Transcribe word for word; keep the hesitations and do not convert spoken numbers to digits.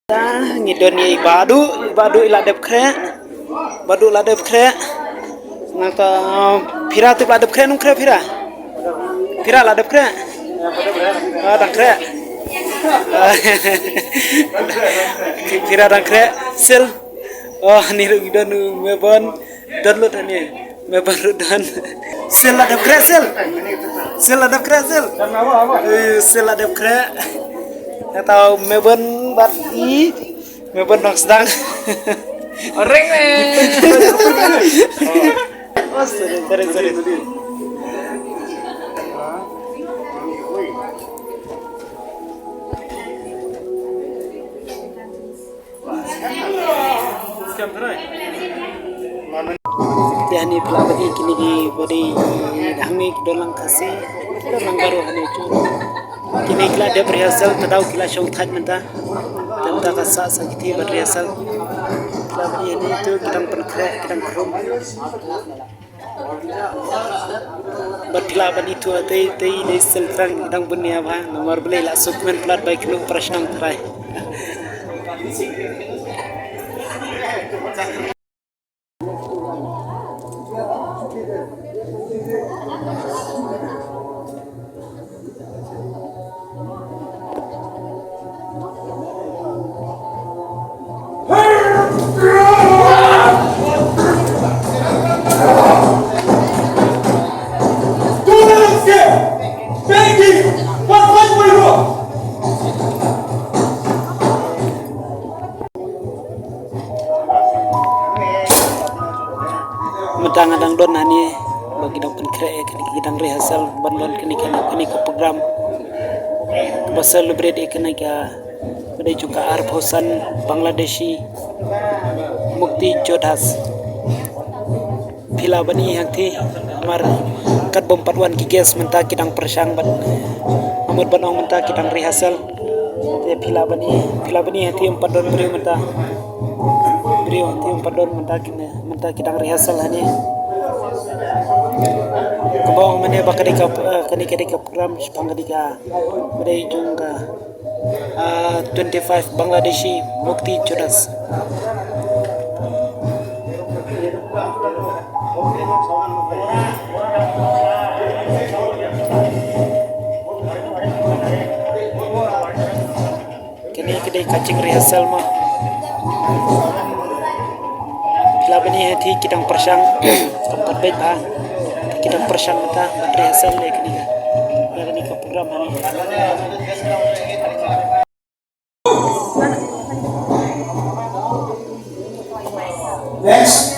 Ta, ngi don ïa i Bah Duh, i Bah Duh i la dep khreh. Bah Duh la dep khreh. Nangta, Phira tip la dep khreh, num khreh Phira? Phira la dep khreh? Ah, dang khreh. Phira dang khreh. Sil. Oh, ni ruh ngi don u Mebon. Don lut hani. Mebon ruh don. Sil la dep khreh, Sil. Sil la dep khreh, Sil. Eh, Sil la dep khreh. Nangta Mebon bad i. Mebon dang sdang. Oreng, eh. Oh, sorry, sorry, sorry. Te hani phi lah ban i kine ki ba dei hangne ki don lang Khasi, ki don lang Garo hangne tu. Kine ki la dep rehearsal, te daw ki la shong thait mynta. Te mynta ka sah sa kiti ban rehearsal. Ki la ban i hangne tu, ki dang pynkhreh, ki dang khrum. Bad phi lah ban ithuh te, te dei Sil tang dang bun ïa bha, namar balei la suk men plat bai khluk prashnam trai. Mynta nga dang don hangne ba ki dang pynkhreh, ki dang rehearsal ban don kane ka, kane ka program ba celebrate ïa kane ka, ba dei jong ka arphew san Bangladeshi Mukti Joddhas. Phi lah ban i hangtei, namar kat bym pat wan ki guest mynta ki dang pyrshang bad, eh, nga mut ban ong mynta ki dang rehearsal. Te phi lah ban i, phi lah ban i hangtei, ym pat don briew mynta. Briew hangtei ym pat don mynta ki, mynta ki dang rehearsal hangne. Kumba ong mynne ba ka dei ka, eh, kane ka dei ka program shaphang ka dei ka, ba dei jong ka, ah, twenty-five Bangladeshi Mukti Joddhas. Kane ka dei ka jing rehearsal mo. Phi lah ban i hangtei ki dang pyrshang, kam pat beit bha. Ki dang pyrshang mynta ban rehearsal ïa kane ka, ïa kane ka program hangne. Next,